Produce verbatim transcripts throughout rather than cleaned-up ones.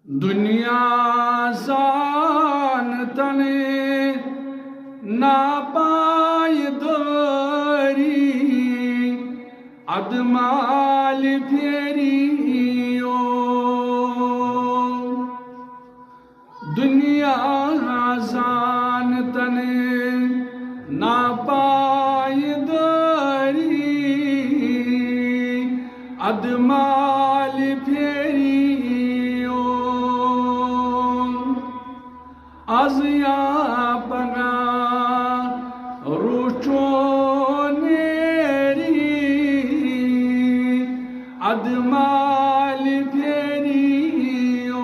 دنیا زانتن ناپائیداری، ادمال پھیریو۔ دنیا زانتن ناپائیداری، ادمال پھیریو۔ از یا پگاہ روچو نیری، ادمال پھیریو۔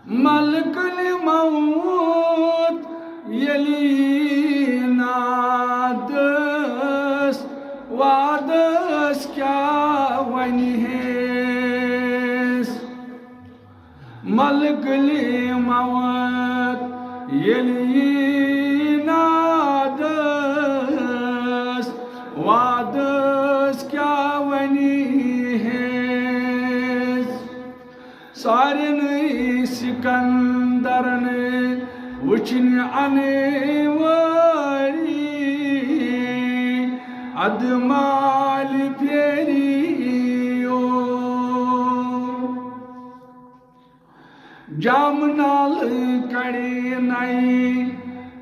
ملک الموت یلی نادس، وعدس کیا ونہس۔ ملک الموت یلی نادس، وعدس کیا ونہس۔ سارنٕے سکندرن وچھنہِ انوٲری، ادمال پھیریو۔ جام نال کڑی نئی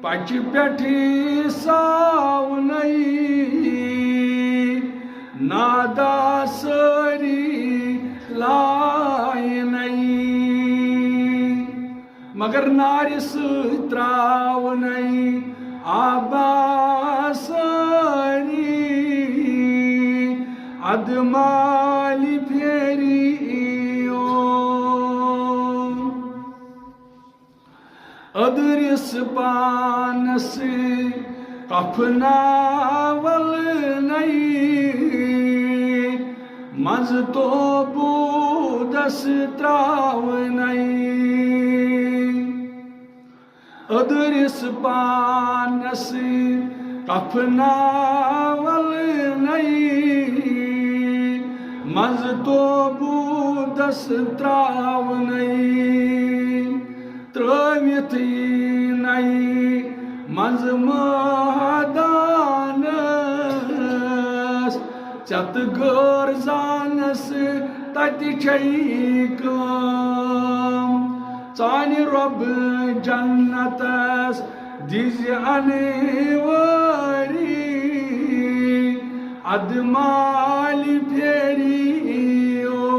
پچ پٹھی ساونئی، نادا ساری لائنئی۔ مگر نارِ سۭتۍ تراونئی آبا ساری، ادمال پھیریو۔ ادرس پانس کفناول نئی، منز توبودس تراونئی۔ ادرس پانس کفناول نئی، منز توبودس تراونئی۔ ترٲوِتھ یی نئی منز مہدانس، ژےٚ تہٕ غٲر زانس تتہِ چھے کٲم۔ ژانہِ رۄب جنتس دِزِ انوٲری، ادمال پھیریو۔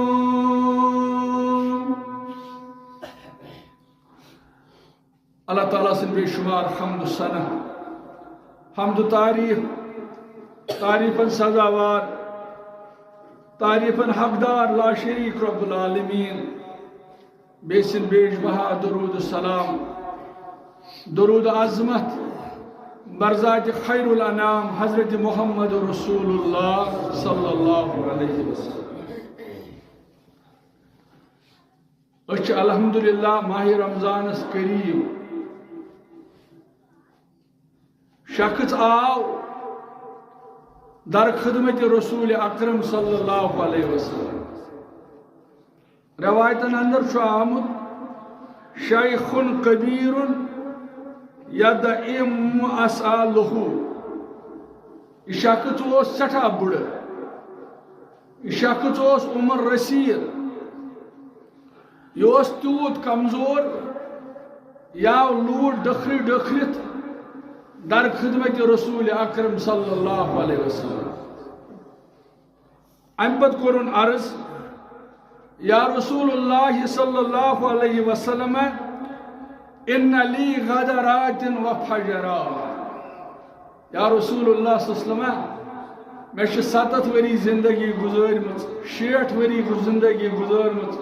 اللہ تعالیٰ سٕنٛدۍ بے شمار حمد و ثنا، حمد و تعریف، تعریفن سزاوار، تعریفن حقدار، لا شریک رب العالمین، بیٚیہِ سٕنٛدۍ بیش بہا درود و سلام، درود عظمت، برذات خیر الانام حضرت محمد رسول اللہ صلی اللہ علیہ وسلم۔ أسۍ چھِ الحمدللہ ماہِ رمضانس قریب۔ شخص آو در خدمت رسول اکرم صلی اللہ علیہ وسلم۔ روایتن اندر چھُ آمُت، شیخ کبیر یدعم اسالہ۔ یہِ شخص اوس سٮ۪ٹھاہ بُڑٕ۔ یہِ شخص اوس عمر رسید۔ یہِ اوس تیوٗت کمزور، یہِ آو لوٗٹھ ڈٔکھرِ ڈٔکھرِتھ در خدمت رسول اکرم صلی اللہ علیہ وسلم۔ امہِ پتہٕ کوٚرُن عرض، یا رسول اللہ صلی اللہ علیہ وسلم، ان لی غدرات و فجرات۔ یا رسول اللہ صلی اللہ علیہ وسلم، مےٚ چھِ ستتھ ؤری زندگی گُزٲرمٕژ، شیٹھ ؤری گُ-، زندگی گُزٲرمٕژ،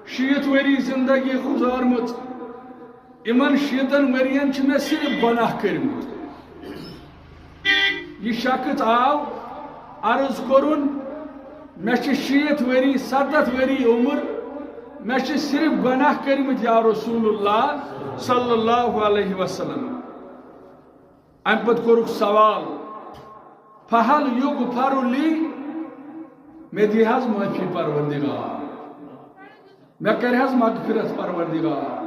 شیٖتھ ؤری زندگی گُزٲرمٕژ۔ یِمن شیٖتن ؤرین چھِ مےٚ صرف گۄناہ کٔرمٕتۍ۔ یہِ شخص آو، عرض کوٚرُن، مےٚ چھِ شیٖتھ ؤری، ستتھ ؤری عمر، مےٚ چھِ صرف گۄناہ کٔرمٕتۍ یا رسول اللہ صلی اللہ علیہ وسلم۔ امہِ پتہٕ کوٚرُکھ سوال، فہل یغفر لی؟ مےٚ دی حظ معٲفی پروردگار، مےٚ کَرِ حظ مغفرت پروردگار،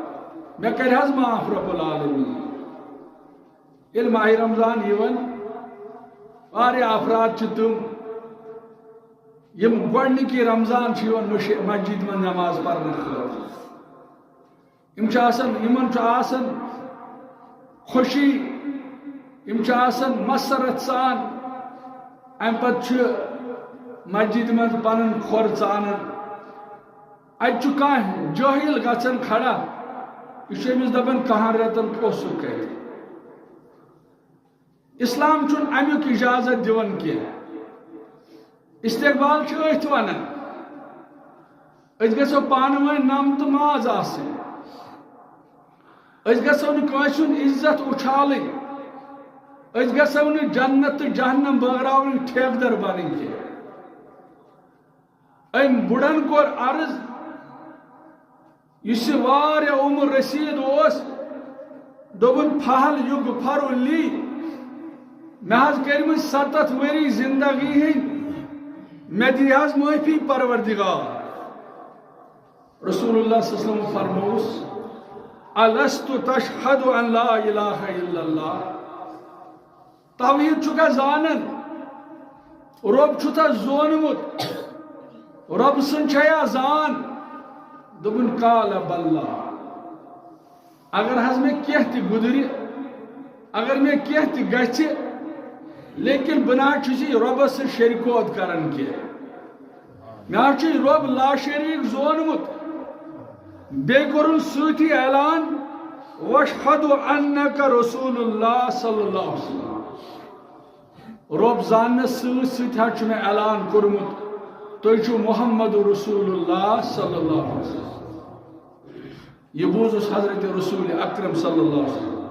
مےٚ کَرِ حظ معاف رب العالمین۔ ییٚلہِ ماہِ رمضان یِوان، واریاہ افراد چھِ تِم، یِم گۄڈٕنِکی رمضان چھِ یِوان مُش-، مسجد منٛز نماز پرنہٕ خٲطرٕ۔ یِم چھِ آسان، یِمن چھُ آسان خوشی، یِم چھِ آسان مسرت سان، اَمہِ پتہٕ چھِ مسجد منٛز پنُن کھۄر ژانان۔ اَتہِ چھُ کانٛہہ جٲہِل گژھان کھڑا، یہِ چھُ أمِس دَپان، "کَہَن رٮ۪تَن اوسُکھ کَتہِ؟" اسلام چھُنہٕ اَمیُک اجازت دِوان کینٛہہ۔ استقبال چھِ أتھۍ وَنان۔ أسۍ گژھو پانہٕ ؤنۍ نَم تہٕ ماز آسٕنۍ۔ أسۍ گژھو نہٕ کٲنٛسہِ ہُنٛد عزت اُچھالٕنۍ۔ أسۍ گژھو نہٕ جنت تہٕ جہنم بٲگراوٕنۍ، ٹھیکہٕ در بَنٕنۍ کینٛہہ۔ أمۍ بُڈن کوٚر عرض، یُس یہِ واریاہ عمر رسیٖد اوس، دوٚپُن، "فہل یغفر لی، مےٚ حظ کٔرمٕتۍ ستتھ ؤری زندگی ہٕنٛدۍ، مےٚ دی حظ معٲفی پروردگار۔" رسول اللہ صلی اللہ علیہ وسلم فرمووُس، "الست تشہد ان لا الہ الا اللہ؟" توحید چھُکھا زانان؟ رۄب چھُتھا زونمُت؟ رۄب سٕنٛز چھیا زان؟ دوٚپُن، "قال بلہ، اگر حظ مےٚ کینٛہہ تہِ گُزرِ، اگر مےٚ کینٛہہ تہِ گژھِ، لیکن بہٕ نہ حظ چھُس یہِ رۄبس سۭتۍ شریکوت کران کینٛہہ۔" مےٚ حظ چھُ رۄب لاشریٖک زونمُت۔ بیٚیہِ کوٚرُن سۭتی اعلان، "واشہد انک رسول اللہ صلی اللہ علیہ وسلم۔" رۄب زاننس سۭتۍ سۭتۍ حظ چھُ مےٚ اعلان کوٚرمُت، "تُہۍ چھِو محمد رسول اللہ صلی اللہ علیہ وسلم۔" یہِ بوٗزُس حضرت رسول اکرم صلی اللہ علیہ وسلم۔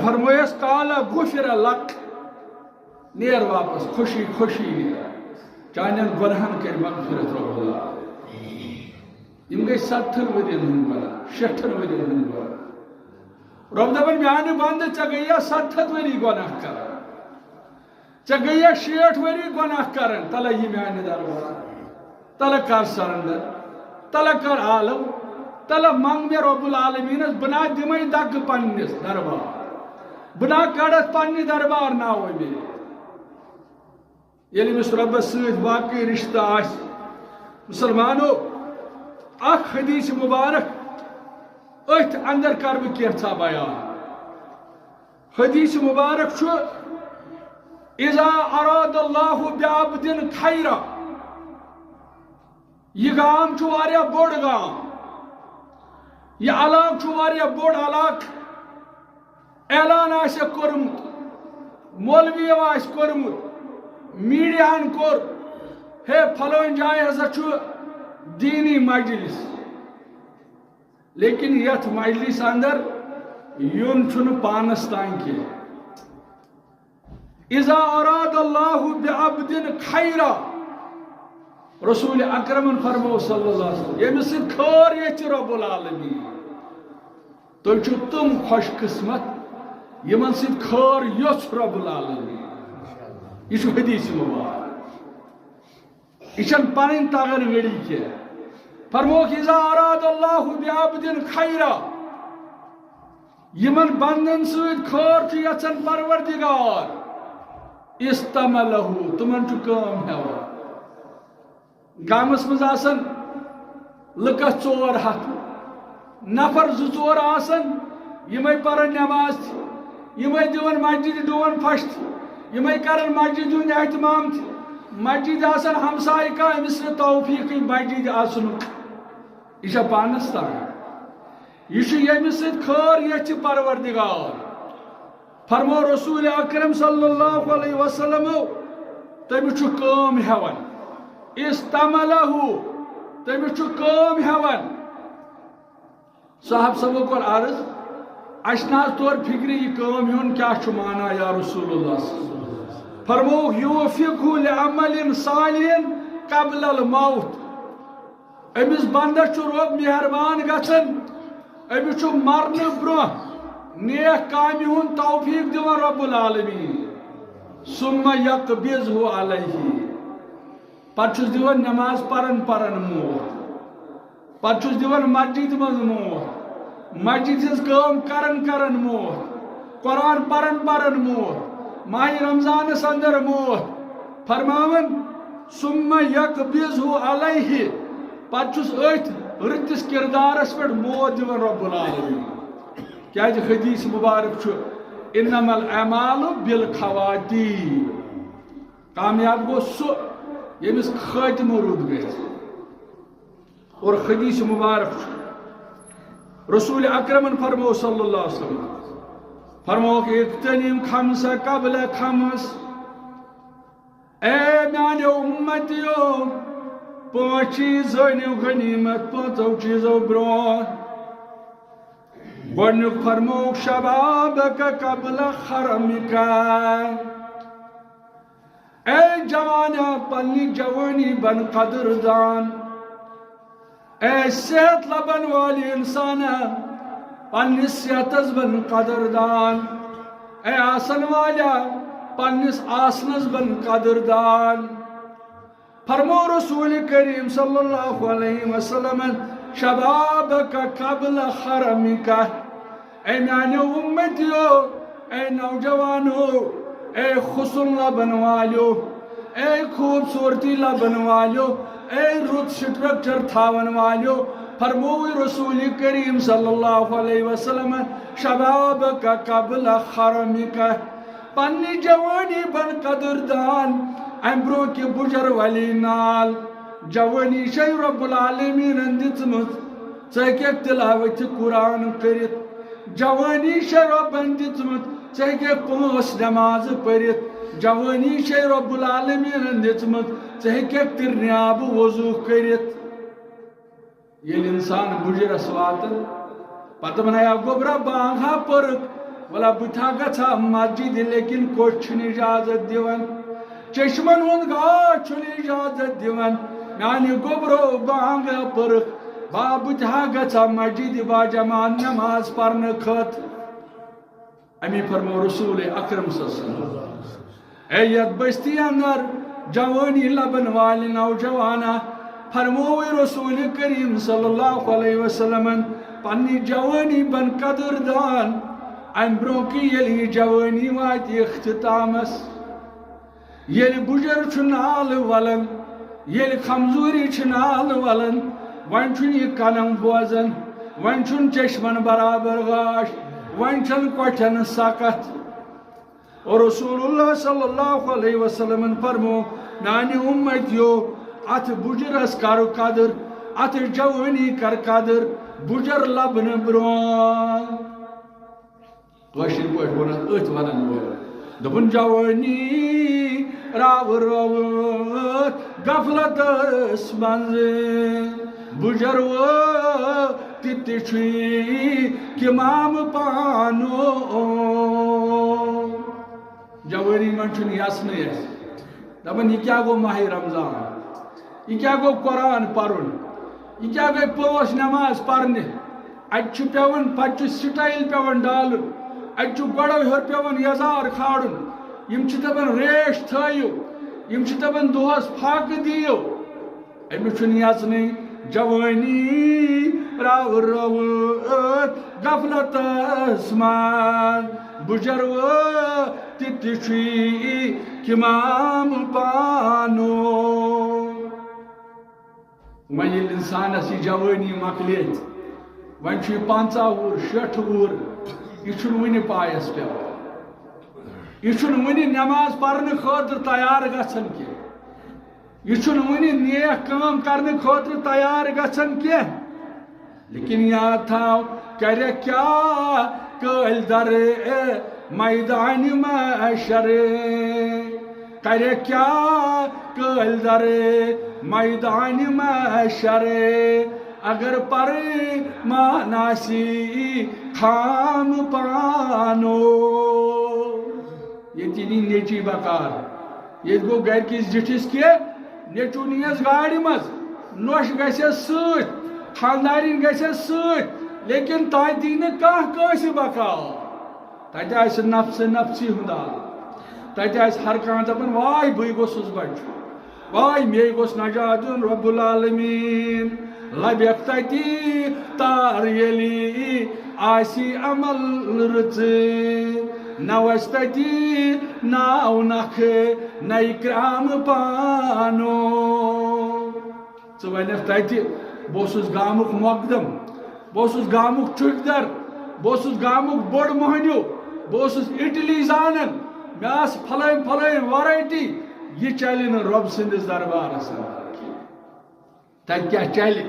فرمٲیس، "قال غفر لک۔" نیر واپس، خوشی خوشی نیر۔ چانٮ۪ن گۄنہن کٔرۍ مغفرت رب العالمین۔ یِم گٔے ستتھن ؤرین ہٕنٛدۍ گۄناہ، شیٹھن ؤرین ہٕنٛدۍ گۄناہ۔ رۄب دپان، "میانہِ بندٕ، ژےٚ گٔییا ستتھ ؤری گۄناہ کران، ژےٚ گٔییا شیٹھ ؤری گۄناہ کران، تلہ یہِ میانہِ دربار۔" تلہ کر سرنڈر، تلہ کر آلو، تلہ منگ مےٚ رب العالمینس، بہٕ نا دِمے دکہٕ پننِس دربار، بہٕ نا کڑتھ پننہِ دربار ناوے مےٚ۔ ییٚلہِ أمِس رۄبس سۭتۍ واقعی رشتہٕ آسہِ، مسلمانو، اکھ حدیث مبارک أتھۍ اندر کرٕ بہٕ کینٛژھا بیان۔ حدیث مبارک چھُ، "اذا اراد اللہ بعبد خیرا"، یہِ گام چھُ واریاہ بوٚڑ گام، یہِ علاقہٕ چھُ واریاہ بوٚڑ علاقہٕ۔ اعلان آسہِ کوٚرمُت، مولوی آسہِ کوٚرمُت، میٖڈیاہن کوٚر، "ہے، فلٲنۍ جایہِ ہسا چھُ دیٖنی مجلس"، لیکن یتھ مجلس اندر یُن چھُنہٕ پانس تام کینٛہہ۔ "اذا اراد اللہ بعبد خیرا"، رسول اکرمن فرمو صلی اللہ علیہ وسلم، ییٚمِس سۭتۍ خٲر یژھِ رب العالمین، تُہۍ چھِو تِم خوش قسمت یِمن سۭتۍ خٲر یوٚژھ رب العالمین۔ یہِ چھُ حدیث مبارک۔ یہِ چھَنہٕ پنٕنۍ تغن گٔڑی کینٛہہ۔ فرمووُکھ، "اذا اراد اللہ بعبد خیرا"، یِمن بندن سۭتۍ خٲر چھُ یژھان پروردگار، "استعملہ"، تِمن چھُ کٲم ہٮ۪وان۔ گامس منٛز آسان لُکس ژور ہتھ نفر، زٕ ژور آسان، یِمے پران نماز تہِ، یِمے دِوان مسجدِ ڈوٗن پھش تہِ، یِمے کران مسجدِ ہُنٛد اہتمام تہِ۔ مسجد آسان ہمسایہِ کانٛہہ، أمِس نہٕ توفیٖقٕے مسجدِ اژنُک۔ یہِ چھا پانس تام؟ یہِ چھُ ییٚمِس سۭتۍ خٲر یژھِ پروردگار۔ فرمو رسول اکرم صلی اللہ علیہ وسلم، تٔمِس چھُ کٲم ہٮ۪وان۔ استعملہ، تٔمِس چھُ کٲم ہٮ۪وان۔ صاحب صٲبو کوٚر عرض، "اَسہِ نہ حظ توٚر فِکرِ یہِ کٲم ہیوٚن کیٛاہ چھُ معنی یا رسول اللہ؟" فرمووُکھ، "یوفقہ لعمل صالح قبل الموت"۔ أمِس بندس چھُ رۄب مہربان گژھان، أمِس چھُ مرنہٕ برونٛہہ نیک کامہِ ہُنٛد توفیٖق دِوان رب العالمین۔ ثم یقبضہ علیہ۔ پتہٕ چھُس دِوان نماز پران پران موت۔ پتہٕ چھُس دِوان مسجد منٛز موت، مسجد ہٕنٛز کٲم کران کران موت، قرآن پران پران موت، ماہِ رمضانس اندر موت۔ فرماوان، "ثم یقبضہ علیہ"، پتہٕ چھُس أتھۍ رٕتِس کردارس پٮ۪ٹھ موت دِوان رب العالمین۔ کیازِ حدیث مبارک چھُ، "انما الاعمال بالخواتیم"، کامیاب گوٚو سُہ ییٚمِس خٲتمہٕ رُت گژھِ۔ اور حدیث مبارک چھُ، رسول اکرمن فرمو صلی اللہ علیہ وسلم، فرمووُکھ، "اغتنم خمس قبل خمس"، اے میانیو امتیو، پانٛژھ چیٖز زٲنِو غنیمت پانٛژو چیٖزو برونٛہہ۔ گۄڈٕنیُک فرمووُکھ، "شبابک قبل حرمک"، اے جوانا، پننہِ جوانی بن قدردان۔ اے صحت لبن والہِ انسانا، پننِس صحتس بن قدردان۔ اے آسن والیا، پننِس آسنس بن قدردان۔ فرمو رسول کریم صلی اللہ علیہ وسلم، "شبابک قبل حرمک"، اے میانیو امتیو، اے نوجوانو، اے حسن لبن والیو، اے خوبصورتی لبن والیو، اے رُت سٹرکچر تھاون والیو، فرمووُے رسول کریم صلی اللہ علیہ وسلم، "شبابک قبل حرمک"، پننہِ جوانی بن قدردان، امہِ برونٛہہ کہِ بُجر ولی نال۔ جوانی چھے رب العالمینن دِژمٕژ، ژٕ ہیٚککھ تلاوت قرآن کٔرِتھ۔ جوانی چھے رۄبن دِژمٕژ، ژٕ ہیٚککھ پانٛژھ نمازٕ پٔرِتھ۔ جوانی چھے رب العالمینن دِژمٕژ، ژٕ ہیٚککھ تِرنہِ آبہٕ وضوٗ کٔرِتھ۔ ییٚلہِ انسان بُجرس واتن، پتہٕ ونان، "یا گوٚبرا، بانٛگ ہا پٔرٕکھ، ولا بہٕ تہِ ہا گژھٕ ہا مسجدِ، لیکن کوٚٹھۍ چھِنہٕ اجازت دِوان، چشمن ہُنٛد گاش چھُنہٕ اجازت دِوان، میانہِ گوٚبرو، بانٛگ ہا پٔرٕکھ، با بہٕ تہِ ہا گژھٕ ہا مسجدِ باجماعت نماز پرنہٕ خٲطرٕ۔" امی فرمو رسول اکرم صلی اللہ علیہ وسلم۔ اے یتھ بستی اندر جوانی لبن والہِ نوجوانا، فرمووے رسول کریم صلی اللہ علیہ وسلمن، پننہِ جوانی بن قدردان، امہِ برونٛہہ کہِ ییٚلہِ یہِ جوانی واتہِ اختتامس۔ ییٚلہِ بُجر چھُ نالہٕ ولان، ییٚلہِ کمزوری چھِ نالہٕ ولان، وۄنۍ چھُنہٕ یہِ کنن بوزان، وۄنۍ چھُنہٕ چشمن برابر گاش، وۄنۍ چھَنہٕ کۄٹھٮ۪ن سکت۔ اور رسول اللہ صلی اللہ علیہ وسلمن فرمو، میانہِ امتیو، اتھ بُجرس کر قدر، اتھ جوانی کر قدر، بُجر لبنہٕ برونٛہہ۔ کٲشِر پٲٹھۍ وَنان، أتھۍ وَنان وٲلۍ۔ دوٚپُن، جوٲنی راوٕ رٲوٕتھ غفلتس منٛز، بُجر وٲتۍ تہِ تہِ چھُے کِمام پانو۔ جوٲنی منٛز چھُنہٕ یَژنٕے اَسہِ۔ دَپان، یہِ کیٛاہ گوٚو ماہِ رمضان؟ یہِ کیٛاہ گوٚو قرآن پَرُن؟ یہِ کیٛاہ گٔے پانٛژھ نٮ۪ماز پَرنہِ؟ اَتہِ چھُ پٮ۪وان، پَتہٕ چھُ سٹایل پٮ۪وان ڈالُن۔ اَتہِ چھُ گۄڈَو ہیوٚر پٮ۪وان یَزار کھالُن۔ یِم چھِ دَپان، ریش تھٲیِو۔ یِم چھِ دَپان، دۄہَس فاقہٕ دِیِو۔ أمِس چھُنہٕ یَژنٕے۔ جوٲنی راوٕ رٲوٕتھ غفلتس منٛز، بُجر وٲتۍ تہِ تہِ چھُے کِمام پانو۔ وۄنۍ ییٚلہِ اِنسانَس یہِ جوٲنی مۄکلے، وۄنۍ چھُ یہِ پنٛژاہ وُہُر، شیٹھ وُہُر، یہِ چھُنہٕ وُنہِ پایَس پٮ۪وان۔ یہِ چھُنہٕ وُنہِ نٮ۪ماز پَرنہٕ خٲطرٕ تیار گژھان کینٛہہ۔ یہِ چھُنہٕ وُنہِ نیک کٲم کرنہٕ خٲطرٕ تیار گژھان کینٛہہ، لیکن یاد تھاو، کرِ کیٛاہ کٲلۍ در میدانِ محشر، کرِ کیٛاہ کٲلۍ در میدانِ محشر، اگر پرمان آسی خام پانو۔ ییٚتہِ نی نیٚچی بکار۔ ییٚتہِ گوٚو گرِکِس زِٹھِس کینٛہہ، نیٚچوٗ نِیَس گاڑِ منٛز، نۄش گژھٮ۪س سۭتۍ، خانٛدارِنۍ گژھٮ۪س سۭتۍ، لیکن تَتہِ دی نہٕ کانٛہہ کٲنٛسہِ بکار۔ تَتہِ آسہِ نفسہٕ نفسی ہُنٛد عالم۔ تَتہِ آسہِ ہر کانٛہہ دَپان، واے، بٕے گوٚژھُس بچُن۔ واے مے گوٚژھ نجات دیُن رب العالمین۔ لبیکھ تتی تار ییٚلی آسی عمل رٕژٕ، نہ وَسہِ تتی ناو نکھٕ نہ اکرام پانو۔ ژٕ ونکھ تتہِ، بہٕ اوسُس گامُک مقدم، بہٕ اوسُس گامُک چُکدر، بہٕ اوسُس گامُک بوٚڑ مۄہنیو، بہٕ اوسُس اِٹلی زانان، مےٚ آسہٕ پھلٲنۍ پھلٲنۍ variety، یہِ چلہِ نہٕ رۄب سٕنٛدِس دربارس اندر۔ تتہِ کیٛاہ چلہِ؟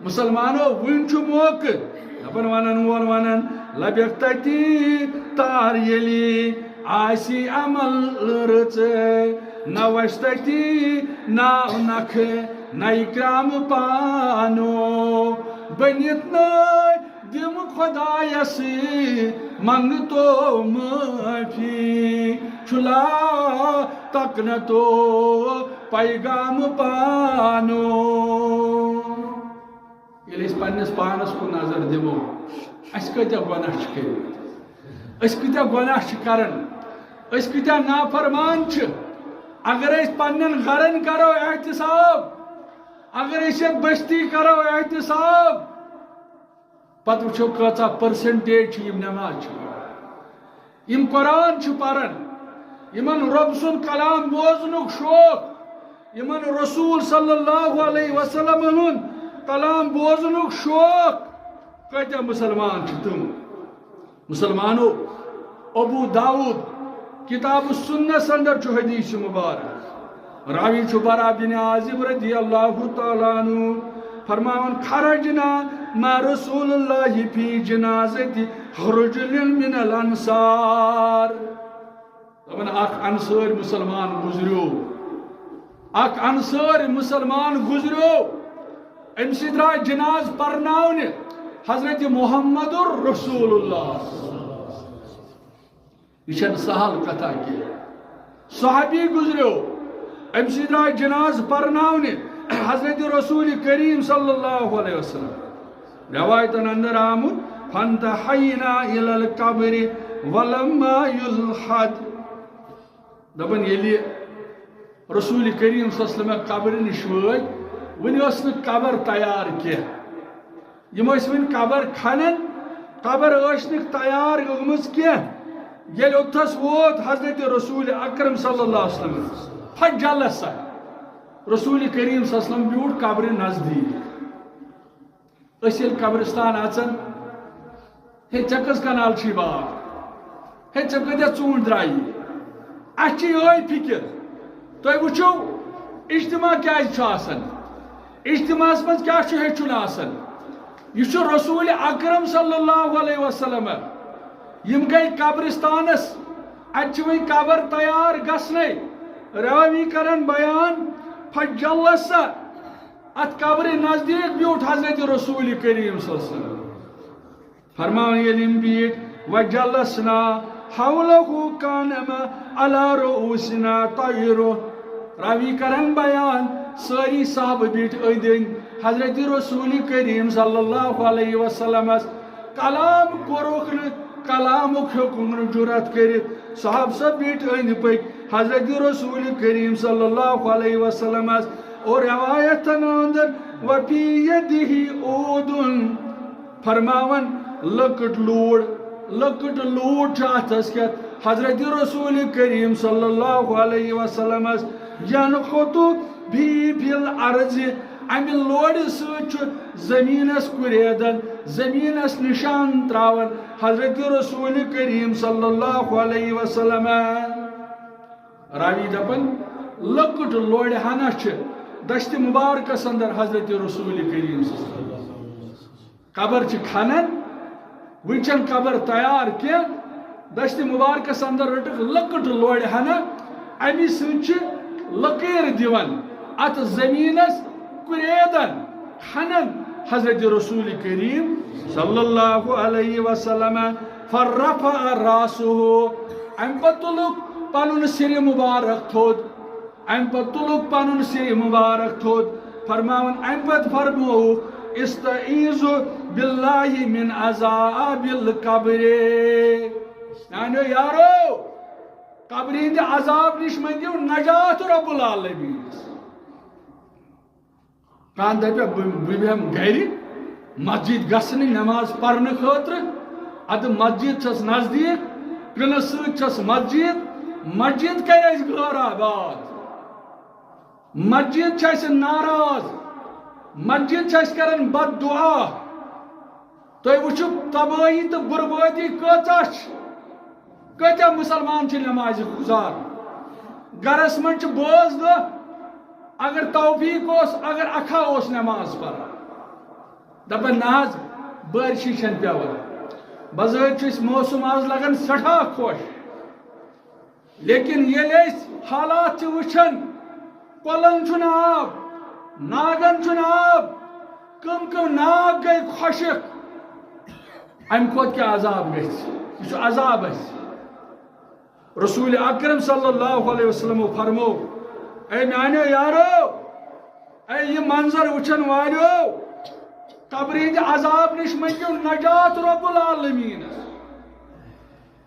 مسلمانو، وُنہِ چھُ موقعہٕ۔ دپان ونن وول ونن، لبیکھ تتی تار ییٚلی آسی عمل رٕژٕ، نہ وَسہِ تتی ناو نکھٕ نہ اکرام پانو۔ بٔنِتھ نٲے دِم خۄدایس منٛگتو معٲفی، چھُلا تکنتو پیغام پانو۔ ییٚلہِ أسۍ پننِس پانس کُن نظر دِمو، اَسہِ کۭتیٛاہ گۄناہ چھِ کٔرمٕتۍ، أسۍ کۭتیٛاہ گۄناہ چھِ کران، أسۍ کۭتیٛاہ نافرمان چھِ۔ اگر أسۍ پننٮ۪ن گرن کرو احتساب، اگر أسۍ یتھ بستی کرو احتساب، پتہٕ وٕچھو کۭژاہ percentage چھِ یِم نماز چھِ پران، یِم قرآن چھِ پران، یِمن رۄب سُنٛد کلام بوزنُک شوق، یِمن رسول صلی اللہ علیہ وسلم ہُنٛد کلام بوزنُک شوق۔ کۭتیٛاہ مسلمان چھِ تِم؟ مسلمانو، ابو داؤد کتاب السنس اندر چھُ حدیث مبارک۔ راوی چھُ براء بن عازب رضی اللہ تعالیٰ عنہ فرماوان، خرجنا مع رسول اللہ فی جنازت رجل من الانصار۔ دپان، اکھ انصٲرۍ مسلمان گُزریو، اکھ انصٲرۍ مسلمان گُزریو، أمۍ سۭتۍ درٛاے جناز پرناونہِ حضرت محمد رسول اللہ۔ یہِ چھَنہٕ سہل کتھا کینٛہہ۔ صحابی گُزریو، أمۍ سۭتۍ درٛاے جناز پرناونہِ حضرت رسول کریم صلی اللہ علیہ وسلم۔ روایتن اندر آمُت، فانتہینا الی القبر ولما یلحد۔ دپان، ییٚلہِ رسول کریم صلی اللہ علیہ وسلم قبرِ نِش وٲتۍ، وُنہِ ٲس نہٕ قبر تیار کینٛہہ۔ یِم ٲسۍ وُنہِ قبر کھنان، قبر ٲس نہٕ تیار گٔمٕژ کینٛہہ۔ ییٚلہِ اوٚتتھس ووت حضرت رسول اکرم صلی اللہ علیہ وسلم، فجلس، رسول کریم صلی اللہ علیہ وسلم بیوٗٹھ قبرِ نزدیٖک۔ أسۍ ییٚلہِ قبرستان اژان، ہے، ژےٚ کٔژ کنال چھی باغ؟ ہے، ژےٚ کۭتیٛاہ ژوٗنٛٹھۍ درٛایی؟ اَسہِ چھِ یِہوٚے فِکر۔ تُہۍ وٕچھِو، اجتماع کیٛازِ چھُ آسان؟ اجتماعس منٛز کیٛاہ چھُ ہیٚچھُن آسان؟ یہِ چھُ رسول اکرم صلی اللہ علیہ وسلم۔ یِم گٔے قبرستانس، اَتہِ چھِ وۄنۍ قبر تیار گژھنَے۔ راوی کرن بیان، فجلس، اتھ قبرِ نزدیٖک بیوٗٹھ حضرت رسول کریم صلی اللہ علیہ وسلم۔ فرماوان ییٚلہِ یِم بیٖٹھۍ، وجلسنا حوله کانما علی رؤوسنا طیر۔ راوی کرن بیان، سٲری صحابہٕ بیٖٹھۍ أنٛدۍ أنٛدۍ حضرت رسول کریم صلی اللہ علیہ وسلمس۔ کلام کوٚرُکھ نہٕ، کلامُک ہیوٚکُکھ نہٕ جُرت کٔرِتھ۔ صحابہٕ سب بیٖٹھۍ أنٛدۍ پٔکۍ حضرت رسول کریم صلی اللہ علیہ وسلمس۔ اور روایتن اندر، وفی یدہ عود، فرماوان، لۄکٕٹ لوٗر، لۄکٕٹ لوٗر چھِ اتھس کٮ۪تھ حضرت رسول کریم صلی اللہ علیہ وسلمس۔ ینخط بہ فی الارض، امہِ لورِ سۭتۍ چھُ زمینس کُریدن، زمینس نشان تراوان حضرت رسول کریم صلی اللہ علیہ وسلم۔ راوی دپان، لۄکٕٹ لورِ ہنا چھِ دشتِ مبارکس اندر حضرت رسول کریم صلی اللہ علیہ وسلم۔ قبر چھِ کھنان، وٕنہِ چھَنہٕ قبر تیار کینٛہہ۔ دشتِ مبارکس اندر رٔٹٕکھ لۄکٕٹ لورِ ہنا، اَمی سۭتۍ چھِ لٔکٕر دِوان اَتھ زٔمیٖنَس کُریدَن، کھنان حضرت رسول کریم صلی اللہ علیہ وسلم۔ فرفع راسہ، اَمہِ پتہٕ تُلُکھ پَنُن سِرِ مُبارک تھوٚد۔ اَمہِ پتہٕ تُلُکھ پَنُن سِرِ مُبارک تھوٚد، فرماوان، اَمہِ پتہٕ فرمووُکھ، استعیذ باللہ من عذاب القبر۔ میانیو یارو، قبرِ ہٕنٛدِ عذاب نِش مٔنگِو نجات رب العالمینس۔ کانٛہہ دَپہِ، "بہٕ، بہٕ بیٚہمہٕ گَرِ، مسجد گژھنہٕ نٮ۪ماز پرنہٕ خٲطرٕ، اَدٕ مسجد چھَس نزدیٖک، پِلہٕ سۭتۍ چھَس مسجد، مسجد کَرِ اَسہِ غٲر آباد، مسجد چھِ اَسہِ ناراض، مسجد چھِ اَسہِ کَران بد دُعا۔" تُہۍ وٕچھِو، تبٲہی تہٕ بربٲدی کۭژاہ چھِ۔ کۭتیٛاہ مُسلمان چھِ نٮ۪مازِ گُزار؟ گَرَس منٛز چھِ بٲژ دَہ، اگر توفیٖق اوس، اگر اَکھا اوس نٮ۪ماز پَران۔ دَپان، "نہ حظ، بٲرشی چھَنہٕ پٮ۪وان۔" بظٲہِر چھُ اَسہِ موسم آز لَگان سٮ۪ٹھاہ خۄش، لیکن ییٚلہِ أسۍ حالات چھِ وٕچھان، کۄلَن چھُنہٕ آب، ناگَن چھُنہٕ آب، کٕم کٕم ناگ گٔے خۄشک، اَمہِ کھۄتہٕ کیٛاہ عذاب گژھِ؟ یہِ چھُ عذاب اَسہِ۔ رسول اکرم صلی اللہ علیہ وسلم فرمو، اے میانیو یارو، اے یہِ منظر وٕچھن والیو، قبرِ ہٕنٛدِ عذاب نِش منٛگِو نجات رب العالمینس۔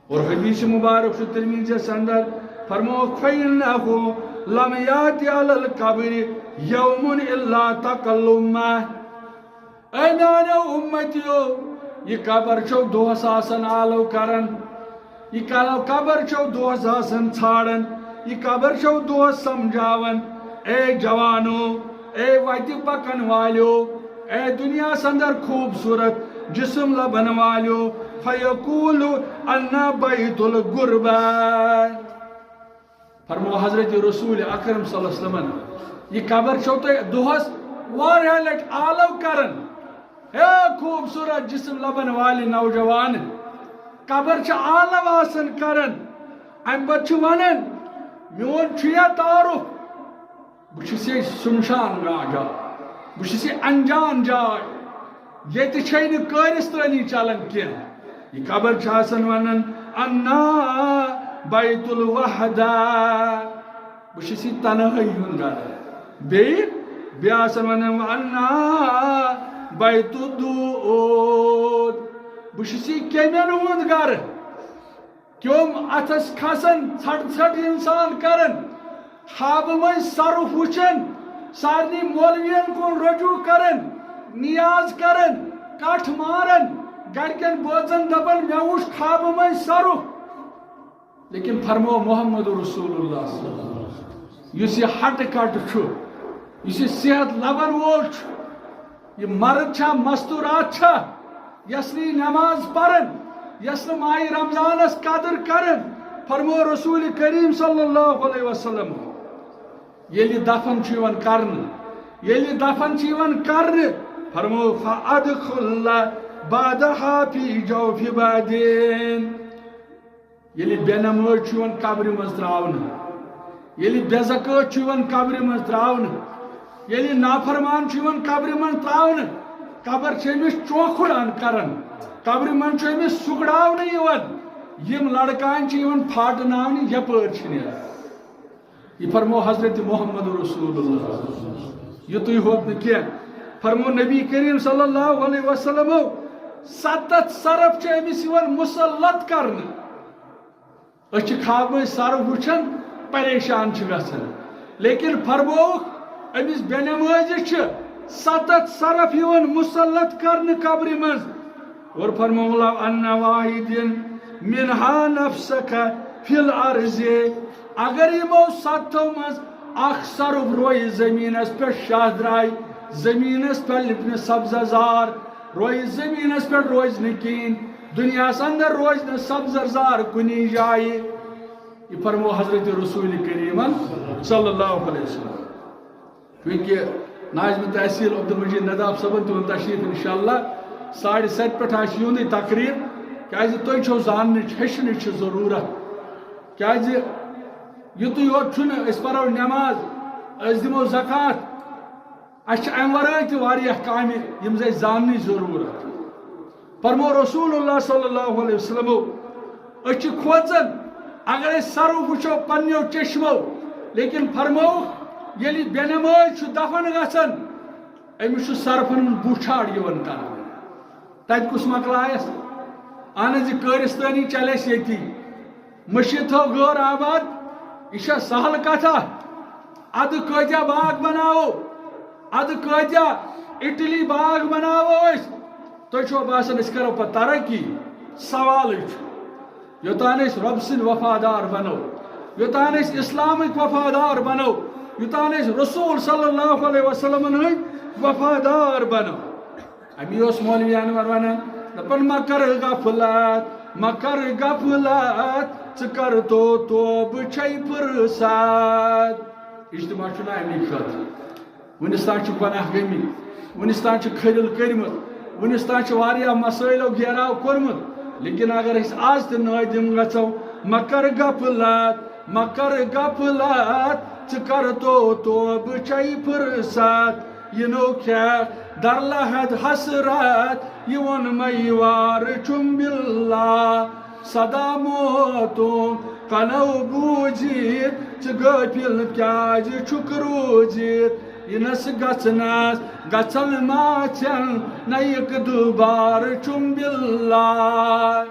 اور حدیث مبارک چھُ ترمذیس اندر، فرمو، فإنه لم يأت على القبر يوم إلا تكلم ماء۔ اے میانیو امتیو، یہِ قبر چھو دۄہس آسان آلو کران، یہِ کلو-، قبر چھو دۄہس آسان ژھانڈان، یہِ قبر چھو دۄہس سمجھاوان۔ اے جوانو، اے وتہِ پکن والیو، اے دنیاہس اندر خوبصورت جسم لبن والیو، فیقول انا بیت الغربہ۔ فرمو حضرت رسول اکرم صلی اللہ علیہ وسلمن، یہِ قبر چھو تۄہہِ دۄہس واریاہ لٹہِ آلو کران۔ ہے خوبصورت جسم لبن والہِ نوجوان، قبر چھِ آلو آسان کران۔ امہِ پتہٕ چھِ ونان، میون چھُ یا تعارف، بہٕ چھُس یہِ سُمشان گا-، جاے، بہٕ چھُس یہِ انجان جاے، ییٚتہِ چھے نہٕ کٲرِستٲنی چلان کینٛہہ۔ یہِ قبر چھِ آسان ونان، انا بیت الوحدہ، بہٕ چھُس یہِ تنہٲیی ہُنٛد گرٕ۔ بیٚیہِ، بیٚیہِ آسان ونان، انا بیت الدود، بہٕ چھُس یہِ کیٚمٮ۪ن ہُنٛد گرٕ۔ کیوٚم اتھس کھسان، ژھٹھ ژھٹھ انسان کران، خوابہٕ منٛز صرف وٕچھان، سارنٕے مولوین کُن رجوع کران، نیاز کران، کٹھ ماران، گرِکٮ۪ن بٲژن دپان، مےٚ وٕچھ خوابہٕ منٛز صرف۔ لیکن فرمو محمد رسول اللہ صلی اللہ علیہ وسلم، یُس یہِ ہٹہٕ کٹہٕ چھُ، یُس یہِ صحت لبن وول چھُ، یہِ مرد چھا، مستورات چھا، یس نہٕ یہِ نماز پرن، یس نہٕ ماہِ رمضانس قدر کرن؟ فرمو رسول کریم صلی اللہ علیہ وسلم، ییٚلہِ دفن چھُ یِوان کرنہٕ، ییٚلہِ دفن چھُ یِوان کرنہٕ، فرمو، فادخل بعدها فی جوف بعدین۔ ییٚلہِ بے نمٲز چھُ یِوان قبرِ منٛز ترٛاونہٕ، ییٚلہِ بے زکٲت چھُ یِوان قبرِ منٛز ترٛاونہٕ، ییٚلہِ نافرمان چھُ یِوان قبرِ منٛز ترٛاونہٕ، قبر چھِ أمِس چوکھُڑان کران، قبرِ منٛز چھُ أمِس سُگڑاونہٕ یِوان، یِم لڑکان چھِ یِوان پھاٹناونہٕ، یپٲرۍ چھِ نیران۔ یہِ فرمو حضرت محمد رسول اللہ، یُتُے ہوت نہٕ کینٛہہ، فرمو نبی کریم صلی اللہ علیہ وسلمو، ستتھ سرف چھِ أمِس یِوان مسلط کرنہٕ۔ أسۍ چھِ خوابہٕ منٛز سرف وٕچھان، پریشان چھِ گژھان، لیکن فرمووُکھ، أمِس بے نمٲزِ چھِ ستتھ سرف یِوان مسلط کرنہٕ قبرِ منٛز۔ اور فرموو، لو ان واحد منها نفسك في الارض، اگر یِمو ستو منٛز اکھ سرف روزِ زٔمیٖنس پٮ۪ٹھ شاہ درٛاے، زٔمیٖنس پٮ۪ٹھ لِپنہٕ سبزہ زار، روزِ زٔمیٖنس پٮ۪ٹھ روزِ نہٕ کِہیٖنۍ، دُنیاہس اندر روزِ نہٕ سبزہ زار کُنی جایہِ۔ یہِ فرموو حضرت رسول کریمن صلی اللہ علیہ وسلم۔ چونکہ ناظم تحصیل عبدالمجید نداب صٲبن تہِ ووٚن تشریف انشاءاللہ ساڑِ ستہِ پٮ۪ٹھ آسہِ یِہُنٛدٕے تقریٖر، کیازِ تُہۍ چھِو زاننٕچ، ہیٚچھنٕچ چھِ ضروٗرت۔ کیازِ یُتُے یوت چھُنہٕ أسۍ پرو نٮ۪ماز، أسۍ دِمو زکوٰۃ، اَسہِ چھِ اَمہِ ورٲے تہِ واریاہ کامہِ یِم زِ اَسہِ زاننٕچ ضروٗرت۔ فرمو رسول اللہ صلی اللہ علیہ وسلمو، أسۍ چھِ کھوژان اگر أسۍ سرف وٕچھو پننیو چشمو، لیکن فرمووُکھ، ییٚلہِ بے نمٲز چھُ دفن گژھان، أمِس چھُ سرفن ہُنٛد بُتھ چھاڑ یِوان کرنہٕ۔ تتہِ کُس مۄکلایس؟ اہن حظ، یہِ قٲرِستٲنی چلہِ اَسہِ ییٚتی۔ مٔشیٖد تھٲو غٲر آباد، یہِ چھا سہل کتھا؟ ادٕ کٲتیٛاہ باغ بناوو؟ ادٕ کٲتیٛاہ اٹلی باغ بناوو أسۍ؟ تۄہہِ چھُوا باسان أسۍ کرو پتہٕ ترقی؟ سوالٕے چھُ۔ یوٚتام أسۍ رۄب سٕنٛدۍ وفادار بنو، یوٚتام أسۍ اسلامٕکۍ وفادار بنو، یوٚتام أسۍ رسول صلی اللہ علیہ وسلمن ہٕنٛدۍ وفادار بنو۔ امی اوس مولوی انور ونان، دپان، "مہ کر غفلت، مہ کر غفلت، ژٕ کر تو توبہٕ چھے فرصت۔" اجتماع چھُنہ امی خٲطرٕ۔ وُنِس تام چھِ گۄناہ گٔمٕتۍ، وُنِس تام چھِ کھرِل کٔرمٕژ، وُنِس تام چھِ واریاہ مسٲیلو گھیراو کوٚرمُت، لیکن اگر أسۍ آز تہِ نٲدِم گژھو، مہ کر غفلت، مہ کر غفلت، ژٕ کر تو توبہٕ چھے فرصت۔ یہِ نو کھیٚکھ در لحد حسرت، یہِ ووٚن مے وارٕ چھُم باللہ۔ صدا موتُک کنو بوٗزِتھ، ژٕ غٲفِل کیٛازِ چھُکھ روٗزِتھ؟ یِنس گژھنس گژھن ما ژھٮ۪ن، نہ یِکھ دُبارٕ چھُم باللہ۔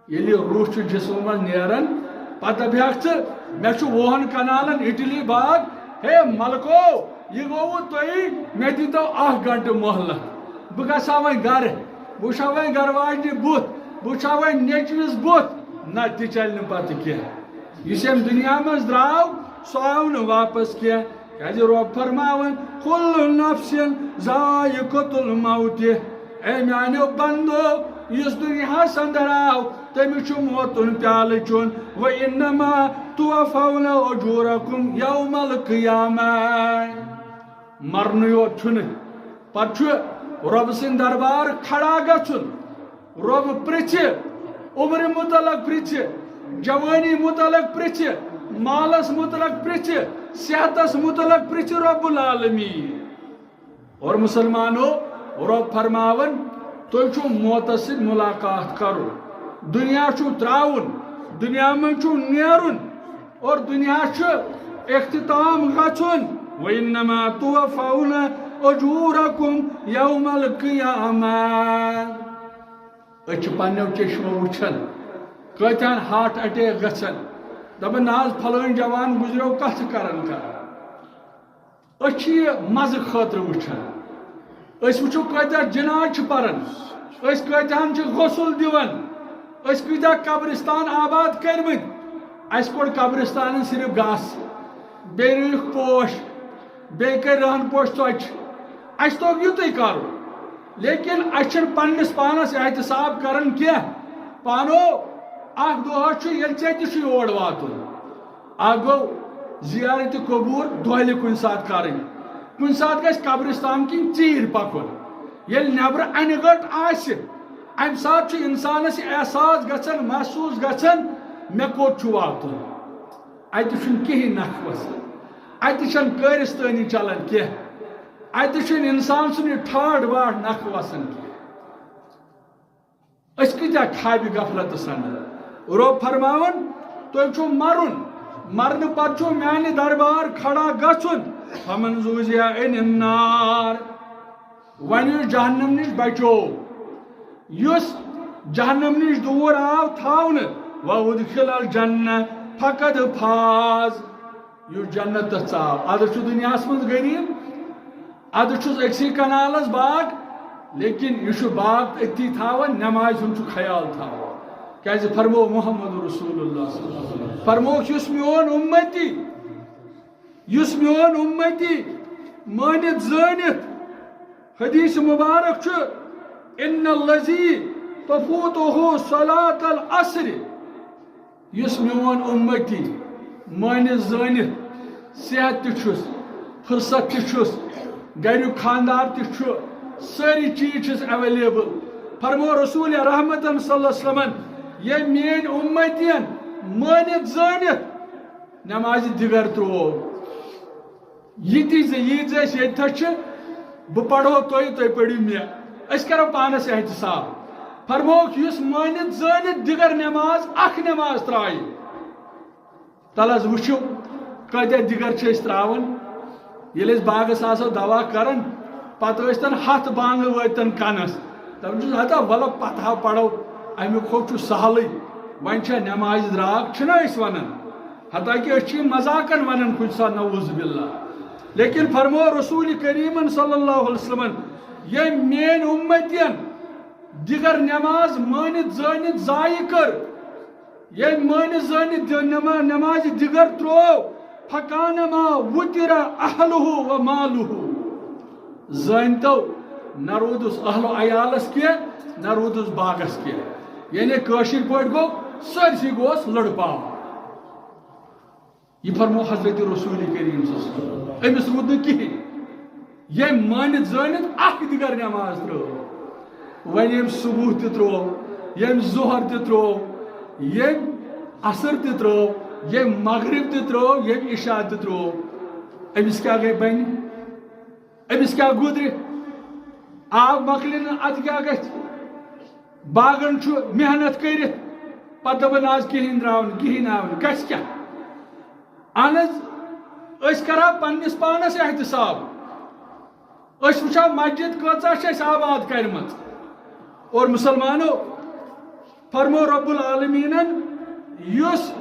ییٚلہِ روح چھُ جسمہٕ منٛز نیران، پتہٕ دپہِ ہاکھ ژٕ، "مےٚ چھُ وُہن کنالن اٹلی باغ، ہے ملکو، یہِ گوٚوٕ تۄہہِ، مےٚ دیٖتو اکھ گنٹہٕ مۄہلت، بہٕ گژھٕ ہا وۄنۍ گرٕ، بہٕ وٕچھٕ ہا وۄنۍ گرٕ واجنہِ بُتھ، بہٕ وٕچھٕ ہا وۄنۍ نیٚچوِس بُتھ۔" نہ، تہِ چلہِ نہٕ پتہٕ کینٛہہ۔ یُس ییٚمہِ دُنیا منٛز درٛاو، سُہ آو نہٕ واپس کینٛہہ۔ کیازِ رۄب فرماوان، "کل نفس ذائقۃ الموت"، اے میانیو بندو، یُس دُنیاہس اندر آو، تٔمِس چھُ موتُن پیالہٕ چیوٚن۔ "وانما توفون اجورکم یوم القیامہ"۔ مرنٕے یوت چھُنہٕ، پتہٕ چھُ رۄب سٕنٛدِ دربار کھڑا گژھُن۔ رۄب پرژھِ، عمرِ متعلق پرژھِ، جوانی متعلق پرژھِ، مالس متعلق پرژھِ، صحتس متعلق پرژھِ رب العالمین۔ اور مسلمانو، رۄب فرماوان، تۄہہِ چھُو موتس سۭتۍ ملاقات کرُن، دُنیا چھُو ترٛاوُن، دُنیا منٛز چھُو نیرُن، اور دُنیا چھُ اختتام گژھُن۔ "وانما توفون اجورکم یوم القیامہ"۔ أسۍ چھِ پننیو چشمو وٕچھان، کۭتیاہن ہارٹ اٹیک گژھان، دپان، "نہ حظ، پھلٲنۍ جوان گُزریو کتھ کران کران۔" أسۍ چھِ یہِ مزٕ خٲطرٕ وٕچھان۔ أسۍ وٕچھو کۭتیاہ جناز چھِ پران، أسۍ کۭتیاہن چھِ غسل دِوان، أسۍ کۭتیاہ قبرستان آباد کٔرمٕتۍ۔ اسہِ کوٚڑ قبرستانن صرف گاسہٕ، بیٚیہِ رُوِکھ پوش، بیٚیہِ کٔرۍ رہن پوش ژۄچہِ۔ اسہِ توٚگ یُتُے کرُن، لیکن اسہِ چھِنہٕ پننِس پانس احتساب کران کینٛہہ۔ پانو، اکھ دۄہ چھُ، ییٚلہِ ژےٚ تہِ چھُ یور واتُن۔ اکھ گوٚو زیارت قبور دۄہلہِ کُنہِ ساتہٕ کرٕنۍ، کُنہِ ساتہٕ گژھِ قبرستان کِنۍ ژیٖرۍ پکُن۔ ییٚلہِ نٮ۪برٕ انہِ گٔٹ آسہِ، امہِ ساتہٕ چھُ انسانس یہِ احساس گژھان، محسوس گژھان، مےٚ کوٚت چھُ واتُن۔ اتہِ چھُنہٕ کِہیٖنۍ نکھٕ وسان، اتہِ چھنہٕ کٲرِستٲنی چلان کینٛہہ، اتہِ چھُنہٕ انسان سُنٛد یہِ ٹھاٹھ واٹھ نکھٕ وسان کینٛہہ۔ أسۍ کۭتیاہ خابِ غفلتس اندر۔ رۄب فرماوان، تۄہہِ چھُو مرُن، مرنہٕ پتہٕ چھُو میانہِ دربار کھڑا گژھُن۔ فمن زحزح عن النار، وۄنۍ یُس جہنم نِش بچو، یُس جہنم نِش دوٗر آو تھاونہٕ، وادخل الجنہ، فقد فاز، یُس جنتس ژاو۔ ادٕ چھُ دُنیاہس منٛز غریب، ادٕ چھُس أکسٕے کنالس باغ، لیکن یہِ چھُ باغ تہٕ أتھی تھاوان، نمازِ ہُنٛد چھُ خیال تھاوان۔ کیازِ فرموو محمد رسول اللہ صلی اللہ علیہ وسلم، فرمووُکھ، یُس میون اُمتی، یُس میون اُمتی مٲنِتھ زٲنِتھ، حدیث مبارک چھُ، ان الذی تفوتہ صلاۃ العصر، یُس میون اُمتی مٲنِتھ زٲنِتھ صحت تہِ چھُس، فرصت تہِ چھُس، گریُک خاندار تہِ چھُ، سٲری چیٖز چھِس اویلیبل۔ فرموو رسول رحمتن صلی اللہ علیہ وسلمن، ییٚمۍ میٲنۍ اُمتین مٲنِتھ زٲنِتھ نمازِ دِگر ترٛوو، یہِ تہِ زِ، یہِ زِ أسۍ ییٚتہِ تھَس چھِ، بہٕ پَرو تۄہہِ، تُہۍ پٔرِو مےٚ۔ أسۍ کَرو پانَس احتساب۔ فرمووُکھ، یُس مٲنِتھ زٲنِتھ دِگر نٮ۪ماز، اَکھ نٮ۪ماز ترٛایہِ، تَلہٕ حظ وٕچھِو، کۭتیٛاہ دِگر چھِ أسۍ ترٛاوان۔ ییٚلہِ أسۍ باغَس آسو دَوا کَران، پَتہٕ ٲسۍ تَن ہَتھ بانٛگہٕ وٲتۍ تَن کَنَس۔ دَپان چھُس، ہَتا وَلہٕ پَتہٕ ہا پَرو، اَمیُک کھوٚو چھُ سَہلٕے، وۄنۍ چھےٚ نٮ۪مازِ درٛاکھ، چھِنہ أسۍ وَنان؟ حتیٰ کہ أسۍ چھِ یہِ مذاقن ونان کُنہِ ساتہٕ، نعوذ باللہ۔ لیکن فرمو رسول کریمن صلی اللہ علیہ وسلمن، ییٚمۍ میٲنۍ امتین دِگر نماز مٲنِتھ زٲنِتھ ضایع کٔر، ییٚمۍ مٲنِتھ زٲنِتھ دِ-، نما-، نمازِ دِگر ترٛوو، فکانما وتر اہلہ و مالہ۔ زٲنۍتو، نہ روٗدُس اہل و عیالس کینٛہہ، نہ روٗدُس باغس کینٛہہ۔ یعنی کٲشِر پٲٹھۍ گوٚو، سٲرسٕے گوس لٔڑپاو۔ یہِ فرمو حضرت رسول کریم صلی اللہ علیہ وسلم۔ أمِس روٗد نہٕ کِہیٖنۍ۔ ییٚمۍ مٲنِتھ زٲنِتھ اکھ دِگر نماز ترٛٲو۔ وۄنۍ ییٚمۍ صبح تہِ ترٛوو، ییٚمۍ ظہر تہِ ترٛوو، ییٚمۍ عصر تہِ ترٛوو، ییٚمۍ مغرب تہِ ترٛوو، ییٚمۍ عشاء تہِ ترٛوو، أمِس کیٛاہ گٔے بنہِ؟ أمِس کیٛاہ گُزرِ؟ آب مۄکلہِ نہٕ، اَدٕ کیٛاہ گژھِ؟ باغن چھُ محنت کٔرِتھ، پتہٕ دَپان، "آز کِہیٖنۍ درٛاو نہٕ، کِہیٖنۍ آو نہٕ، گژھِ کیٛاہ؟" اہن حظ، أسۍ کرو پننِس پانس احتساب۔ أسۍ وٕچھو مسجد کۭژاہ چھِ اَسہِ آباد کرِمٕژ۔ اور مسلمانو، فرمو رب العالمینن، یُس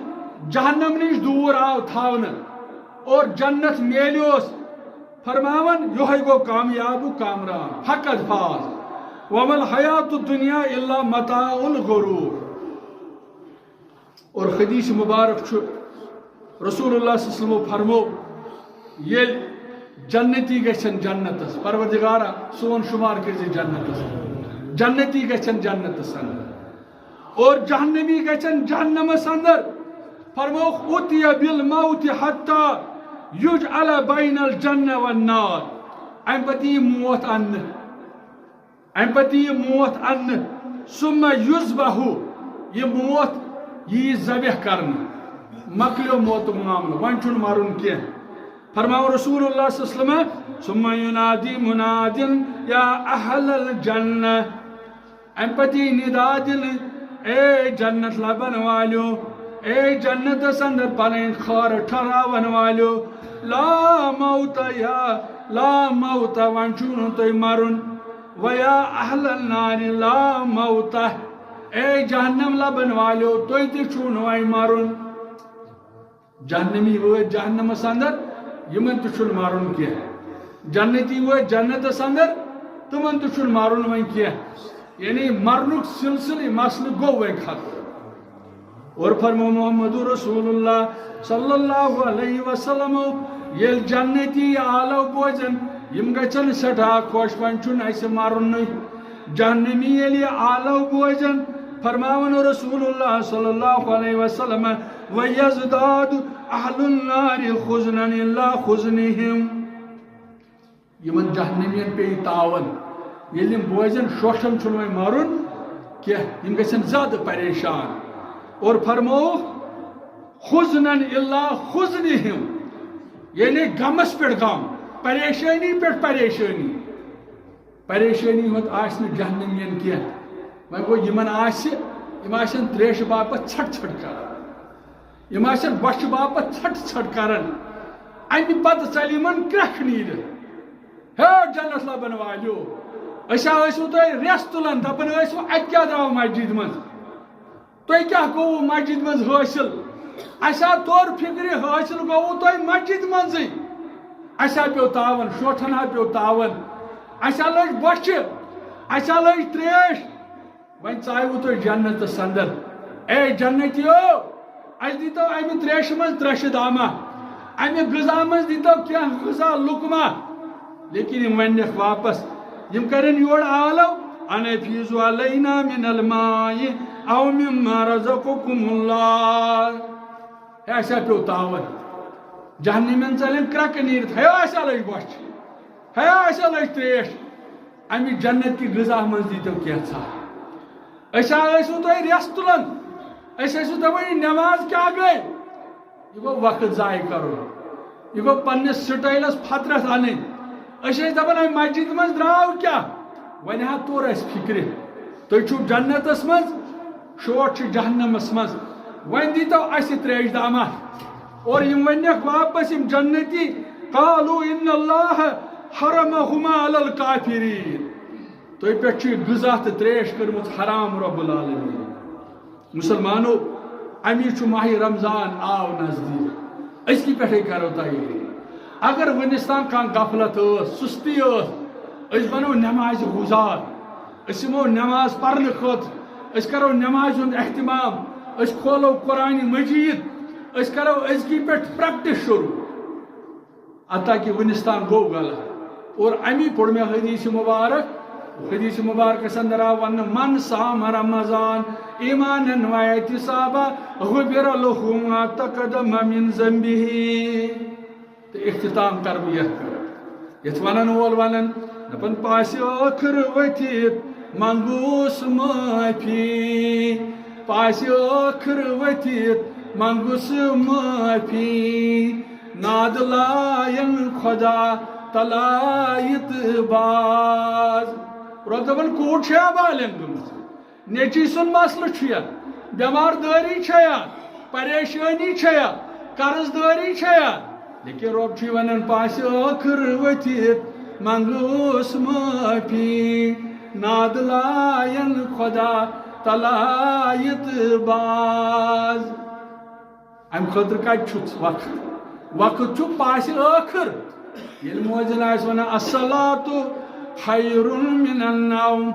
جہنم نِش دوٗر آو تھاونہٕ اور جنت میلیوس، فرماوان، یِہوٚے گوٚو کامیاب و کامران، فقد فاز۔ وما الحیات الدنیا الا متاع الغرور۔ اور حدیث مبارک چھُ، رسول اللہ صلی اللہ علیہ وسلم فرمو، ییٚلہِ جنتی گژھن جنتس، پروردگارا، سون شمار کٔرزِ جنتس، جنتی گژھن جنتس اندر، اور جہنمی گژھن جہنمس اندر۔ فرمووُکھ، "اُتِیَ بالموت حتی یجعل بین الجنہ والنار"۔ امہِ پتہٕ یی موت اننہٕ۔ امہِ پتہٕ یی موت اننہٕ، ثم یذبح، یہِ موت یی ذبح کرنہٕ۔ مۄکلیو موتُک معاملہٕ، وۄنۍ چھُنہٕ مرُن کینٛہہ۔ فرماوُن رسول اللہ صلی اللہ علیہ وسلم، ثم ینادی منادن یا اہل الجنہ۔ امہِ پتہٕ یی ندا دِنہٕ، اے جنت لبن والیو، اے جنتس اندر پنٕنۍ خٲر ٹھہراون والیو، لا موت یا لا موت، وۄنۍ چھُو نہٕ تۄہہِ مرُن۔ ویا اہل النار لا موت، اے جہنم لبن والیو، تُہۍ تہِ چھُو نہٕ وۄنۍ مرُن۔ جہنمی وٲتۍ جہنمس اندر، یِمن تہِ چھُنہٕ مرُن کینٛہہ۔ جنتی وٲتۍ جنتس اندر، تِمن تہِ چھُنہٕ مرُن وۄنۍ کینٛہہ۔ یعنی مرنُک سلسلہٕ، یہِ مسلہٕ گوٚو وۄنۍ ختم۔ اور فرمو محمد رسول اللہ صلی اللہ علیہ وسلم، ییٚلہِ جنتی یہِ آلو بوزن، یِم گژھن سٮ۪ٹھاہ خۄش، وۄنۍ چھُنہٕ اَسہِ مرُنٕے۔ جہنمی ییٚلہِ یہِ آلو بوزن، فرماوان رسول اللہ صلی اللہ علیہ وسلم، ویزداد اہل النار حزنا الا حزنہم۔ یِمن جہنمین پیٚیہِ تاون، ییٚلہِ یِم بوزن شوشن چھُنہٕ وۄنۍ مرُن کینٛہہ، یِم گژھن زیادٕ پریشان۔ اور فرمووُکھ، حزنا الا حزنہم، یعنی غمس پٮ۪ٹھ غم، پریشٲنی پٮ۪ٹھ پریشٲنی۔ پریشٲنی ہُنٛد آسہِ نہٕ جہنمین کینٛہہ۔ وۄنۍ گوٚو، یِمن آسہِ، یِم آسن تریشہِ باپتھ ژھٹھ ژھٹھ کران۔ یِم آسن بۄچھِ باپتھ ژھٹھ ژھٹھ کران۔ اَمہِ پتہٕ ژَلہِ یِمن کرٛٮ۪کھ نیٖرِتھ۔ ہے جنت لبن والیو، أسۍ ہا ٲسوٕ تۄہہِ رٮ۪س تُلان، دَپان ٲسوٕ، اَتہِ کیٛاہ درٛاو مسجد منٛز؟ تۄہہِ کیٛاہ گوٚوٕ مسجد منٛز حٲصِل؟ اَسہِ ہا توٚر فِکرِ، حٲصِل گوٚوٕ تۄہہِ مسجد منٛزٕے۔ اَسہِ ہا پیوٚو تاوَن، شوٹھن ہا پیوٚو تاوَن۔ اَسہِ ہا لٔج بۄچھِ، اَسہِ ہا لٔج ترٛیش۔ وۄنۍ ژایوٕ تُہۍ جنتس اندر۔ اے جنتیو، اَسہِ دیٖتو اَمہِ ترٛیشہِ منٛز ترٛیشہِ دامہ، اَمہِ غذا منٛز دیٖتو کینٛہہ غذا لقمہ۔ لیکن یِم وننکھ واپس، یِم کرن یورٕ آلو، ان افیضوا علینا من الماء او مما رزقکم اللہ۔ ہے، اَسہِ ہا پیوٚو تاوَن۔ جہنمین ژَلن کرٛکہٕ نیٖرِتھ، ہے، اَسہِ ہا لٔج بۄچھِ، ہے، اَسہِ ہا لٔج ترٛیش۔ اَمہِ جنت کہِ غذا منٛز دیٖتو کینٛژھا۔ أسۍ ہا ٲسوٕ تۄہہِ رٮ۪س تُلان، أسۍ ٲسوٕ دَپان، یہِ نٮ۪ماز کیٛاہ گٔے؟ یہِ گوٚو وقت ضایع کرُن۔ یہِ گوٚو پننِس سٹایلس فطرت انٕنۍ۔ أسۍ ٲسۍ دپان، اَمہِ مسجد منٛز درٛاو کیٛاہ؟ وۄنۍ ہا توٚر اَسہِ فکرِ۔ تُہۍ چھِو جنتس منٛز، شوٹھ چھِ جہنمس منٛز۔ وۄنۍ دیٖتو اَسہِ ترٛیش دامہ۔ اور یِم وننکھ واپس، یِم جنتی، قالوا ان اللہ حرمہما علی الکافرین۔ تُہۍ پٮ۪ٹھ چھُ یہِ غذا تہٕ ترٛیش کٔرمٕژ حرام رب العالمین۔ مسلمانو، امی چھُ ماہِ رمضان آو نزدیٖک۔ أزکہِ پٮ۪ٹھے کرو تیٲری۔ اگر وُنِس تام کانٛہہ غفلت ٲس، سُستی ٲس، أسۍ بنو نمازِ گُزار، أسۍ یِمو نماز پرنہٕ خٲطرٕ، أسۍ کرو نمازِ ہُنٛد اہتمام، أسۍ کھولو قرآنِ مجیٖد، أسۍ کرو أزکی پٮ۪ٹھ پریکٹس شروع۔ حتیٰ کہ وُنِس تام گوٚو غلط۔ اور امی پوٚر مےٚ حدیث مبارک، حدیث مبارکس اندر آو وننہٕ، "من صام رمضان ایمانا و احتسابا غفر له ما تقدم من ذنبه۔" تہٕ اختتام کرٕ بہٕ یتھ پٮ۪ٹھ۔ یتھ ونن وول ونن، دپان، "پاسہِ ٲخر ؤتھِتھ منگوس معافی، پاسہِ ٲخر ؤتھِتھ منگوس معافی، ناد لاین خدا تلایت باز۔" رۄب دپان، کوٗر چھےٚ بالغ گٔمٕژ۔ نیٚچی سُنٛد مسلہٕ چھُ یا، بٮ۪مار دٲری چھےٚ یا، پریشٲنی چھےٚ یا، قرض دٲری چھےٚ یا، لیکن رۄب چھُ ونان، "پاسہِ ٲخر ؤتھِتھ منگوس معافی، ناد لاین خدا تلایت باز۔" امہِ خٲطرٕ کتہِ چھُ وقت؟ وقت چھُ پاسہِ ٲخر۔ ییٚلہِ مؤذن آسہِ ونان، "الصلاۃ خیر من النوم"،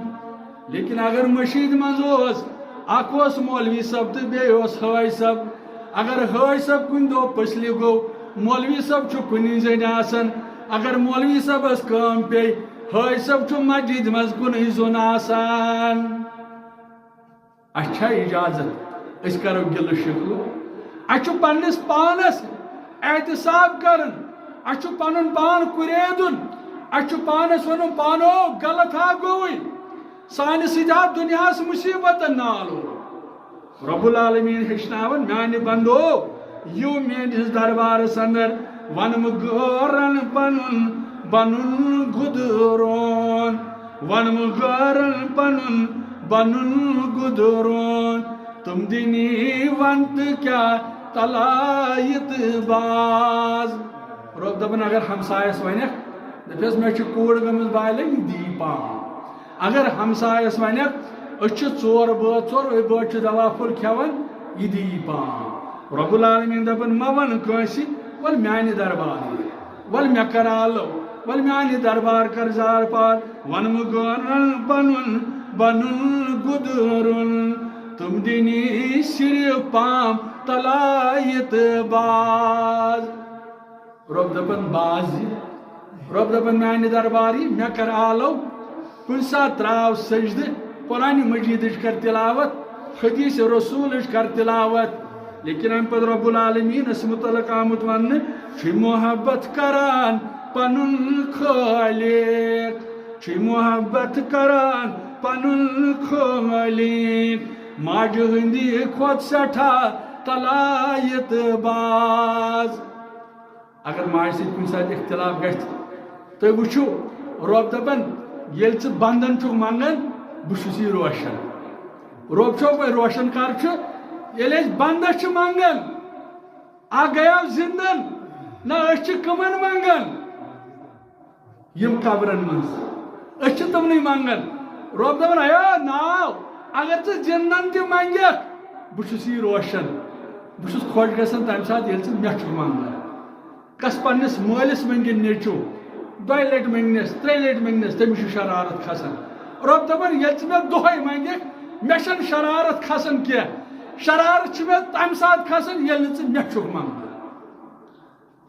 لیکن اگر مٔشیٖد منٛز اوس، اکھ اوس مولوی صٲب تہٕ بیٚیہِ اوس حٲج صٲب، اگر حٲج صٲب کُنہِ دۄہ پٔژھلہِ گوٚو، مولوی صٲب چھُ کُنی زٔنۍ آسان، اگر مولوی صٲبس کٲم پیٚیہِ، حٲج صٲب چھُ مسجد منٛز کُنُے زوٚن آسان۔ اَسہِ چھا اجازت أسۍ کرو گِلہٕ شِکوٕ؟ اَسہِ چھُ پننِس پانس احتساب کرُن، اَسہِ چھُ پنُن پان کُریدُن، اَسہِ چھُ پانس ونُن، "پانو، غلط ہا گوٚوٕے، سانہِ سۭتۍ آو دُنیاہس مُصیبتن نالو۔" رب العالمین ہیٚچھناوان، "میانہِ بندو، یِیِو میٲنِس دربارس اندر، ونہٕ بہٕ غٲرن پنُن بنُن گُدرون، ونہٕ بہٕ غٲرن پنُن بنُن گُدرون، تِم دِنی ونتہٕ کیٛاہ تلایت باز۔" رۄب دپان، اگر ہمسایس ونکھ، دپٮ۪س، "مےٚ چھِ کوٗر گٔمٕژ بالغ، یہِ دِیہِ پان۔" اگر ہمسایس ونکھ، "أسۍ چھِ ژور بٲژ، ژورے بٲژ چھِ دوا پھوٚل کھٮ۪وان، یہِ دِیہِ پان۔" رب العالمین دپان، مہ ون کٲنٛسہِ، ول میانہِ دربارٕ، ول مےٚ کر آلو، ول میانہِ دربار کر زار پار، ونہٕ بہٕ غٲرن پنُن بنُن گُدرُن، تِم دِنی صرف پام تلایت باز۔ رۄب دپان، باز یہِ۔ رۄب دپان، میانہِ دربار یہِ، مےٚ کر آلو۔ کُنہِ ساتہٕ تراو سجدٕ، قرآن مجیدٕچ کر تلاوت، حدیث رسولٕچ کر تلاوت۔ لیکن امہِ پتہٕ رب العالمینس متعلق آمُت وننہٕ، چھُے محبت کران پنُن خالق، چھُے محبت کران پنُن خالق، ماجہِ ہٕنٛدِ کھۄتہٕ سٮ۪ٹھاہ تلایت باز۔ اگر ماجہِ سۭتۍ کُنہِ ساتہٕ اختلاف گژھِ، تُہۍ وٕچھِو، رۄب دَپان، ییٚلہِ ژٕ بنٛدَن چھُکھ منٛگان، بہٕ چھُس یہِ روشن۔ رۄب چھو پَے روشن کر چھُ؟ ییٚلہِ أسۍ بنٛدَس چھِ منٛگان، اکھ گٔیو زِندَن، نہ أسۍ چھِ کٕمَن منٛگان؟ یِم قبرن منٛز۔ أسۍ چھِ تِمنٕے منٛگان۔ رۄب دَپان، اے ناو، اگر ژٕ زِندَن تہِ منٛگَکھ، بہٕ چھُس یہِ روشن۔ بہٕ چھُس خۄش گژھان تَمہِ ساتہٕ، ییٚلہِ ژٕ مےٚ چھُکھ منٛگان۔ کس پننِس مٲلِس منٛگہِ نیٚچو، دۄیہِ لٹہِ منٛگنس، ترٛیٚیہِ لٹہِ منٛگنس، تٔمِس چھُ شرارت کھسان۔ رۄب دپان، ییٚلہِ ژٕ مےٚ دۄہے منٛگکھ، مےٚ چھَنہٕ شرارت کھسان کینٛہہ۔ شرارت چھِ مےٚ تمہِ ساتہٕ کھسان، ییٚلہِ نہٕ ژٕ مےٚ چھُکھ منٛگان۔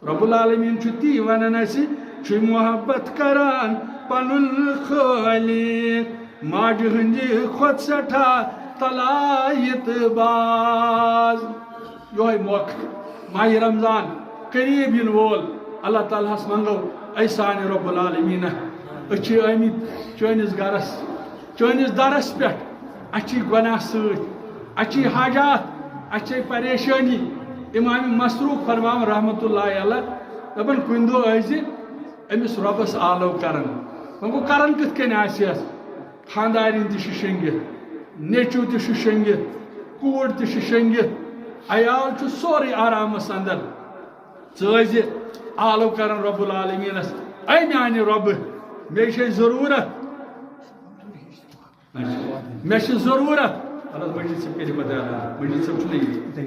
رب العالمین چھُ تی ونان اسہِ، چھُے محبت کران پنُن خٲلق، ماجہِ ہٕنٛدِ کھۄتہٕ سٮ۪ٹھاہ تلایت باز۔ یۄہے موقع، ماہِ رمضان قریب یِنہٕ وول، اللہ تعالیٰ ہس منٛگو، اے سانہِ رب العالمین، أسۍ چھِ آمٕتۍ چٲنِس گرس، چٲنِس درس پٮ۪ٹھ، اسہِ چھِ گۄناہ سۭتۍ، اسہِ چھِ حاجات، اسہِ چھِ پریشٲنی۔ امام مسروق فرماوان رحمتہ اللہ علیہ، دپان، کُنہِ دۄہ ٲسۍ زِ أمِس رۄبس آلو کران۔ وۄنۍ گوٚو، کران کِتھ کٔنۍ آسہِ یس؟ خاندارِنۍ تہِ چھِ شٔنگِتھ، نیٚچو تہِ چھُ شٔنگِتھ، کوٗر تہِ چھِ شٔنگِتھ، عیال چھُ سورُے آرامس اندر۔ ژٕ ٲسۍ زِ آلو کران رب العالمینس، اے میانہِ رۄبہٕ، مےٚ چھے ضروٗرت، مےٚ چھِ ضروٗرت۔ اہن حظ، مجید صٲب کٔرِو پتہٕ اعلان۔ مجید صٲب چھُنہٕ ییٚتہِ۔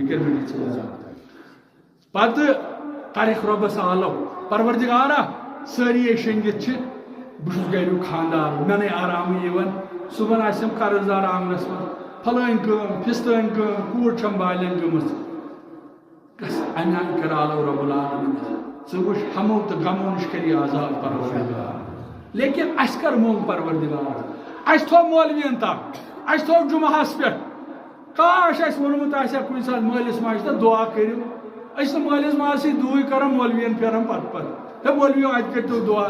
یہِ کَرِ مجید صٲب اعلان۔ پتہٕ کرکھ رۄبس آلو، پروردگارا، سٲری ہے شٔنگِتھ چھِ، بہٕ چھُس گریُک خانٛدار، مےٚ نے آرامٕے یِوان۔ صُبحن آسٮ۪م قرض دار آنگنس منٛز، فلٲنۍ کٲم، فستٲنۍ کٲم، کوٗر چھم بالٮ۪ن گٔمٕژ۔ گژھ اَمہِ آیہِ کَرِ آلو رب العالمین۔ ژٕ وٕچھ، ہمو تہٕ غمو نِش کَری آزاد پروردگار۔ لیکن اَسہِ کَر موٚنگ پروردگار؟ اَسہِ تھوٚو مولوین تام، اَسہِ تھوٚو جمعہس پٮ۪ٹھ۔ کاش اَسہِ ووٚنمُت آسہِ ہا کُنہِ ساتہٕ مٲلِس ماجہِ تہٕ دُعا کٔرِو۔ أسۍ نہٕ مٲلِس ماجہِ سۭتۍ دُعٕے کران، مولوین پھیران پتہٕ پتہٕ۔ ہے مولویو، اَتہِ کٔرۍتو دُعا۔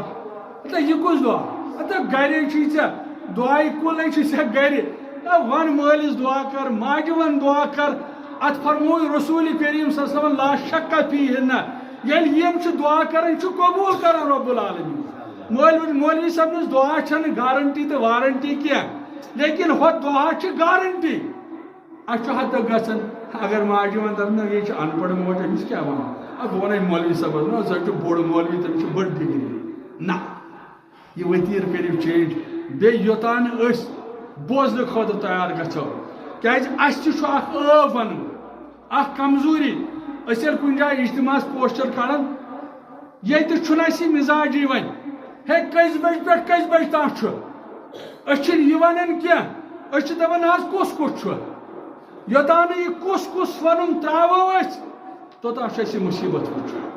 ہتا یہِ کُس دُعا؟ ہتا گرے چھُے ژےٚ، دُعایہِ کُلے چھُے ژےٚ گرِ۔ ہے وَن مٲلِس دُعا کر، ماجہِ وَن دُعا کر۔ اَتھ فرموو رسول کریم صلی اللہ علیہ وسلم، "لا شک فیہن"۔ ییٚلہِ یِم چھِ دُعا کران، چھُ قبوٗل کران رب العالمین۔ مولوی، مولوی صٲبنِس دُعا چھَنہٕ گارنٹی تہٕ وارنٹی کینٛہہ، لیکن ہۄتھ دُعا چھِ گارنٹی۔ اَسہِ چھُ حد تک گژھان، اگر ماجہِ وَن دَپہِ، "نہ، یہِ چھِ اَن پَڑھ موج، أمِس کیٛاہ وَنو؟" اَدٕ بہٕ وَنَے مولوی صٲبَس، "نہ، سُہ چھُ بوٚڑ مولوی، تٔمِس چھِ بٔڑ ڈگری۔" نہ، یہِ ؤتیٖر کٔرِو چینج۔ بیٚیہِ یوٚتام نہٕ أسۍ بوزنہٕ خٲطرٕ تیار گژھو، کیٛازِ اَسہِ تہِ چھُ اَکھ عٲب وَنُن، اَکھ کمزوٗری۔ أسۍ ییٚلہِ کُنہِ جایہِ اجتماعس پوسچر کَڑان، ییٚتہِ چھُنہٕ اَسہِ یہِ مِزاجی وۄنۍ، ہے، کٔژِ بجہِ پٮ۪ٹھ کٔژِ بجہِ تام چھُ؟ أسۍ چھِنہٕ یہِ وَنان کینٛہہ، أسۍ چھِ دَپان، "آز کُس کُس چھُ؟" یوٚتام نہٕ یہِ کُس کُس وَنُن ترٛاوو أسۍ، توٚتام چھُ اَسہِ یہِ مُصیٖبت وٕچھُن۔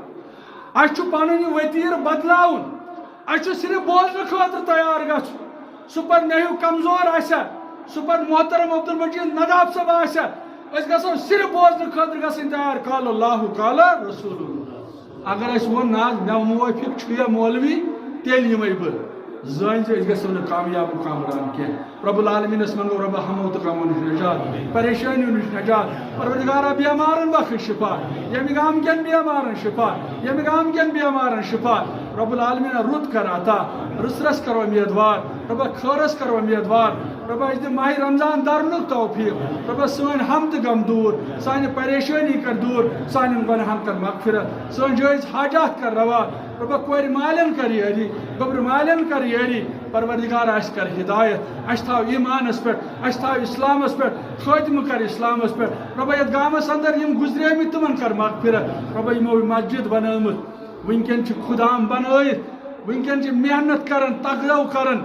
اَسہِ چھُ پَنُن یہِ ؤتیٖر بدلاوُن۔ اَسہِ چھُ صرف بوزنہٕ خٲطرٕ تیار گژھُن۔ سُہ پَتہٕ مےٚ ہیوٗ کمزور آسہِ ہا، سُہ پَتہٕ محترم عبدالمجید نداب صٲب آسہِ ہا، أسۍ گژھو صرف بوزنہٕ خٲطرٕ گژھٕنۍ تیار، قال اللہ، قال رسول اللہ۔ اگر اَسہِ ووٚن، "نہ حظ، مےٚ موٲفِق چھُ یا مولوی"، تیٚلہِ یِمَے بہٕ۔ زٲنۍ زِ أسۍ گژھو نہٕ کامیاب و کامران کینٛہہ۔ رب العالمینس منٛگو رب ہمو تہٕ غمو نِش نجات، پریشٲنیو نِش نجات۔ پروردگارا، بیمارن بخش شفا، ییٚمہِ گامہٕ کٮ۪ن بیمارن شفا، ییٚمہِ گامہٕ کٮ۪ن بیمارن شفا۔ رب العالمین رُت کر عطا، رٕژرس کر امیدوار، رب خٲرس کر امیدوار۔ رب اَسہِ دِ ماہِ رمضان درنُک توفیق۔ رب سٲنۍ ہم تہٕ غم دوٗر، سانہِ پریشٲنی کر دوٗر، سانٮ۪ن گۄناہن کر مغفرت، سٲنۍ جٲیز حاجات کر روا۔ رب کورِ مالٮ۪ن کر یٲری، گوٚبرِ مالٮ۪ن کر یٲری۔ پروردگار، اَسہِ کر ہدایت، اَسہِ تھاو ایٖمانس پٮ۪ٹھ، اَسہِ تھاو اسلامس پٮ۪ٹھ، خٲتمہٕ کر اسلامس پٮ۪ٹھ۔ رب یتھ گامس اندر یِم گُزریمٕتۍ، تِمن کر مغفرت۔ رب یِمو مسجد بنٲومٕژ، وٕنکٮ۪ن چھِ خدام بنٲیِتھ، وٕنکٮ۪ن چھِ محنت کران، تگڑو کران۔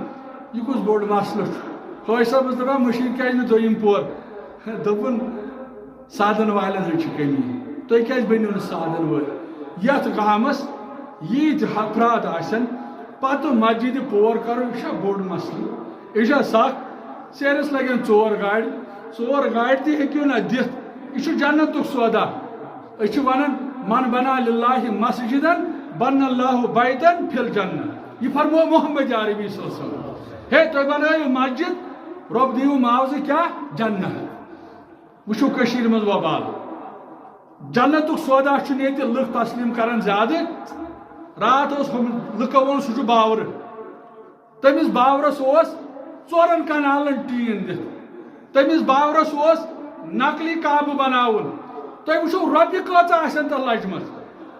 یہِ کُس بوٚڑ مسلہٕ چھُ؟ حٲج صٲبس دپان، "مٔشیٖد کیازِ نہٕ دوٚیِم پور؟" دوٚپُن، "سادن والٮ۪ن ہٕنٛز چھِ کٔمی، تُہۍ کیازِ بٔنِو نہٕ سادن وٲلۍ؟" یتھ گامس ییٖتۍ افراد آسن، پتہٕ مسجدِ پور کرُن، یہِ چھا بوٚڑ مسلہٕ؟ یہِ چھا سکھ؟ سیرس لگن ژور گاڑِ، ژور گاڑِ تہِ ہیٚکِو نہ دِتھ۔ یہِ چھُ جنتُک سودا۔ أسۍ چھِ ونان، "من بنا للہ مسجدن بن اللہ بیتن فی الجنہ"۔ یہِ فرموو محمد عربی صلی اللہ علیہ وسلم۔ ہے، تُہۍ بنٲیِو مسجد، رۄب دِیِو معاوضہٕ کیٛاہ؟ جنت۔ وٕچھِو کٔشیٖرِ منٛز وبال۔ جنتُک سودا چھُنہٕ ییٚتہِ لُکھ تسلیم کران زیادٕ۔ راتھ اوس ہُم لُکو ووٚن، سُہ چھُ باورٕ۔ تٔمِس باورس اوس ژورن کنالن ٹیٖن دِتھ۔ تٔمِس باورس اوس نقلی کعبہٕ بناوُن۔ تُہۍ وٕچھِو، رۄپیہِ کۭژاہ آسن تتھ لجمژ۔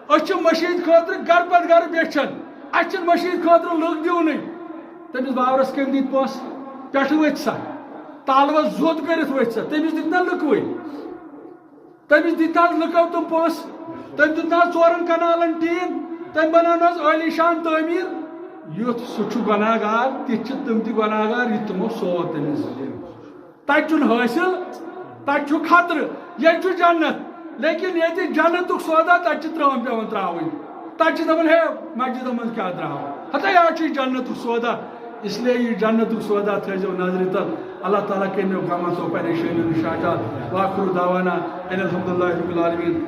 أسۍ چھِ مٔشیٖد خٲطرٕ گرٕ پتہٕ گرٕ بیچھان۔ اَسہِ چھِنہٕ مٔشیٖد خٲطرٕ لُکھ دیُنٕے۔ تٔمِس باورس کٔمۍ دِتۍ پونٛسہٕ؟ پٮ۪ٹھٕ ؤتھۍ سا، تالوس زوٚد کٔرِتھ ؤتھۍ سا۔ تٔمِس دِتۍ نہ لُکوٕے؟ تٔمِس دِتۍ نہ حظ لُکو تِم پونٛسہٕ؟ تٔمۍ دیُت نہ حظ ژورن کنالن ٹیٖن؟ تٔمۍ بنٲو نہ حظ عٲلی شان تعمیٖر؟ یُتھ سُہ چھُ گۄناہگار، تِتھۍ چھِ تِم تہِ گۄناہگار، یُتھ تِمو سوٗر تٔمِس۔ تَتہِ چھُنہٕ حٲصِل، تَتہِ چھُ خطرٕ، ییٚتہِ چھُ جنت۔ لیکن ییٚتہِ جنتُک سودا، تَتہِ چھِ ترٛام پٮ۪وان ترٛاوٕنۍ۔ تَتہِ چھِ دَپان، "ہے، مسجدَن منٛز کیٛاہ درٛاو؟ ہَتا یہِ حظ چھُ یہِ جنتُک سودا۔" اس لیے یہِ جنتُک سودا تھٲیزیو نظرِ تل۔ اللہ تعالیٰ کٔرِنو غمَن تہٕ پریشٲنیو نِش آزاد۔ وآخر دعوانا ان الحمدللہ رب العالمین۔